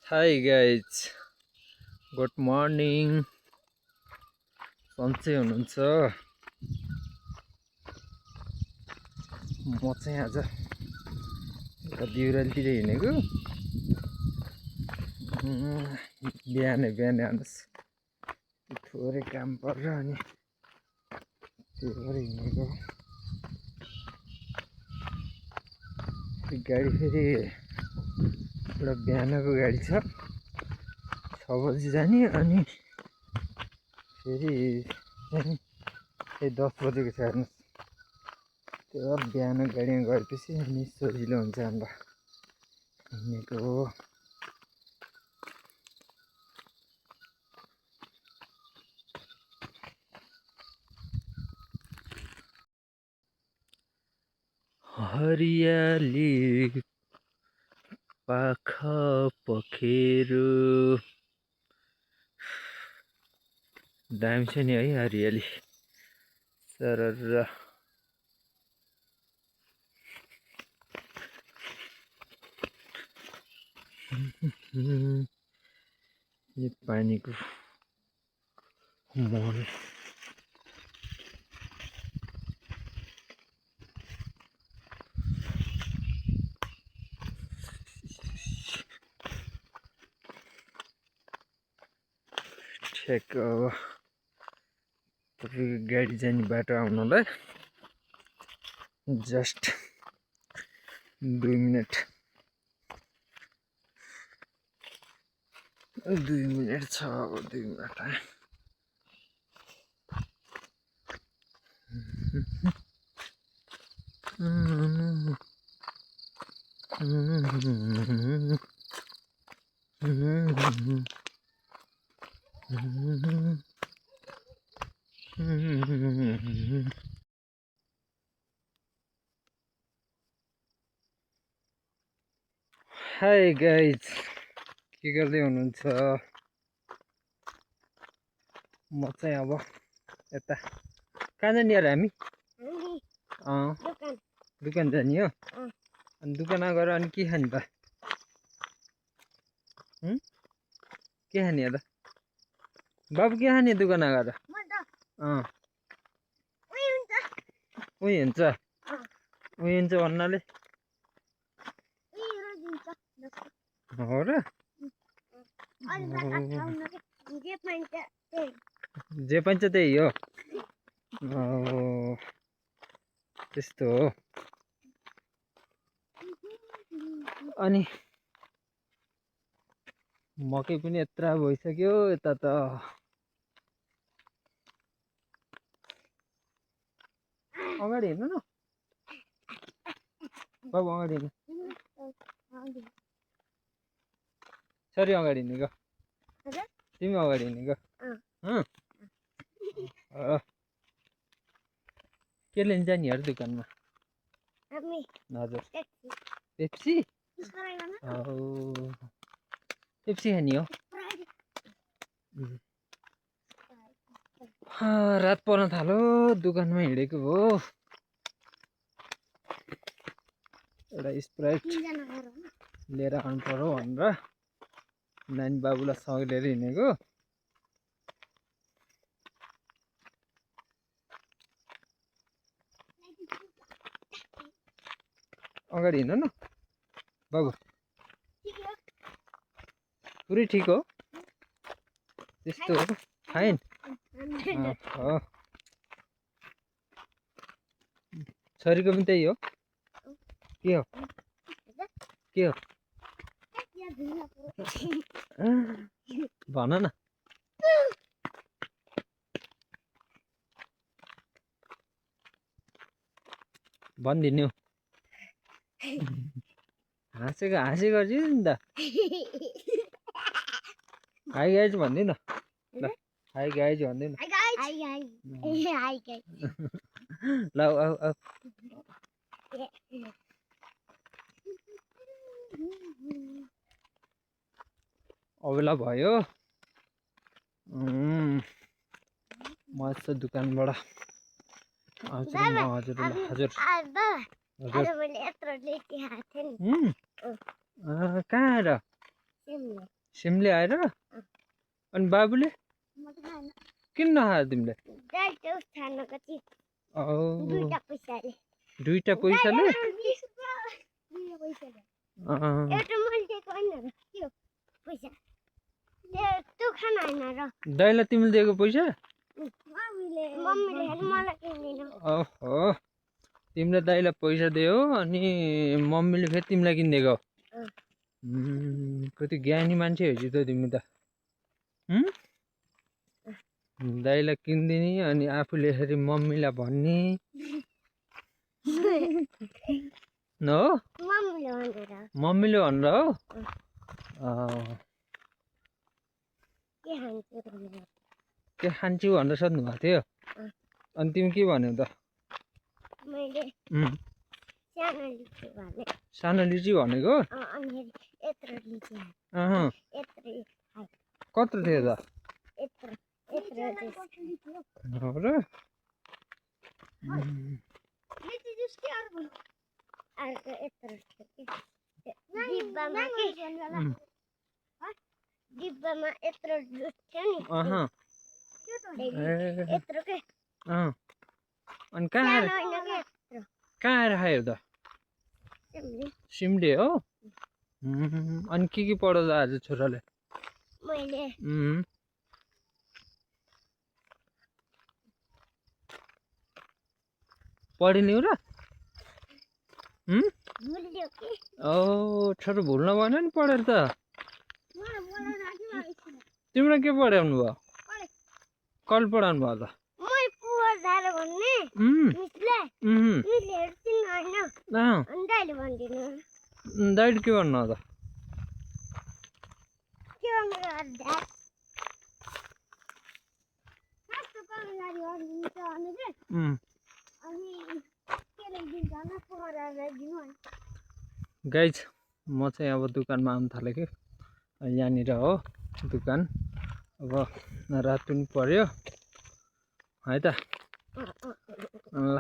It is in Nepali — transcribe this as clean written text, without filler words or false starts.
Hi guys, good morning. सन्चै हुनुहुन्छ? म चाहिँ आज एउटा बिरालोतिर हिँडेको। बिहानै आउनुहोस्, थोरै काम पर्छ अनि त्यो भएर हिँडेको। गाडी फेरि एउटा बिहानको गाडी छ, 6 बजी जाने, अनि फेरि 10 बजेको छ हेर्नुहोस्। त्यो बिहान गाडीमा गएपछि अनि सजिलो हुन्छ हामीलाई हिँडेको हो। हरियाली पाखा पखेरो दामी छ नि है हरियाली। सरर यो पानीको मोहन ठ्याक्क अब तपाईँको गाडी जाने बाटो आउनलाई जस्ट 2 मिनट 2 मिनट छ। अब 2 मिनट हाय गाइज, के गर्दै हुनुहुन्छ? म चाहिँ अब यता कहाँ जाने यार हामी? दुकान जाने हो। अनि दुकानमा गएर अनि के खाने त? के खाने त बाबु? के खाने दुकानमा गएर? उही हुन्छ भन्नाले हो र? जे पाइन्छ त्यही हो। त्यस्तो हो। अनि मकै पनि यत्रा भइसक्यो यता त। अगाडि हेर्नु न बाबु, अगाडि हेर्नु। सरी अगाडि हिँडेको तिमी, अगाडि हिँडेको। के लिन्छ नि यार दुकानमा? हजुर, पेप्सी। पेप्सी खाने हो। रात पर्न थाल्यो, दुकानमा हिँडेको हो। एउटा स्प्राइट लिएर आउनु पर्यो भनेर नानी बाबुलाई सँगै लिएर हिँडेको। अगाडि हिँड्नु न बाबु, पुरै ठिक हो। त्यस्तो हो, फाइन। छोरीको पनि त्यही हो। के हो भन न। भनिदिनु। हाँसी गर्छु नि त। हाई गाइज भनिदिनु न। हाई गाइज भनिदिनु। ल आऊ अबेला भयो। म यस्तो दुकानबाट आउँछु। हजुर कहाँ र? सिमले आएर अनि बाबुले किन नखायो तिमीले दुईटा पैसाले दाइलाई तिमीले दिएको पैसा ओहो तिमीले दाइलाई पैसा दियो अनि मम्मीले फेरि तिमीलाई किनिदिएको कति ज्ञानी मान्छे हो त तिमी त दाइलाई किनिदिने अनि आफूले फेरि मम्मीलाई भन्ने न हो मम्मीले भनेर हो के खान्छु भनेर सोध्नु भएको थियो अनि तिमी के भन्यौ त सानो लिची भनेको कत्रो थियो त डिब्बामा यत्रो जुस थियो नि यत्रो के अनि कहाँ आएर खायो त सिमले हो अनि के पढाउँदा आज छोराले मैले पढिने हो र भुल्यो के ओ छोरो भुल्न भएन नि पढेर त तिमीलाई के पढाउनु भयो कल पढाउनु भयो त मैले पढाएर भन्ने मिसले मिसले हेर्छिन् हैन अनि दाइले भन्दिनु दाइले के भन्नु त के भन्नु अध्याय कस्तो कमलारी हर्दिन्छ अनि के अनि के लेखिदिन्छ न पढाएर दिनु गाइज म चाहिँ अब दोकानमा आउनु थालेँ कि यहाँनिर हो दोकान अब रात पनि पर्यो है त ल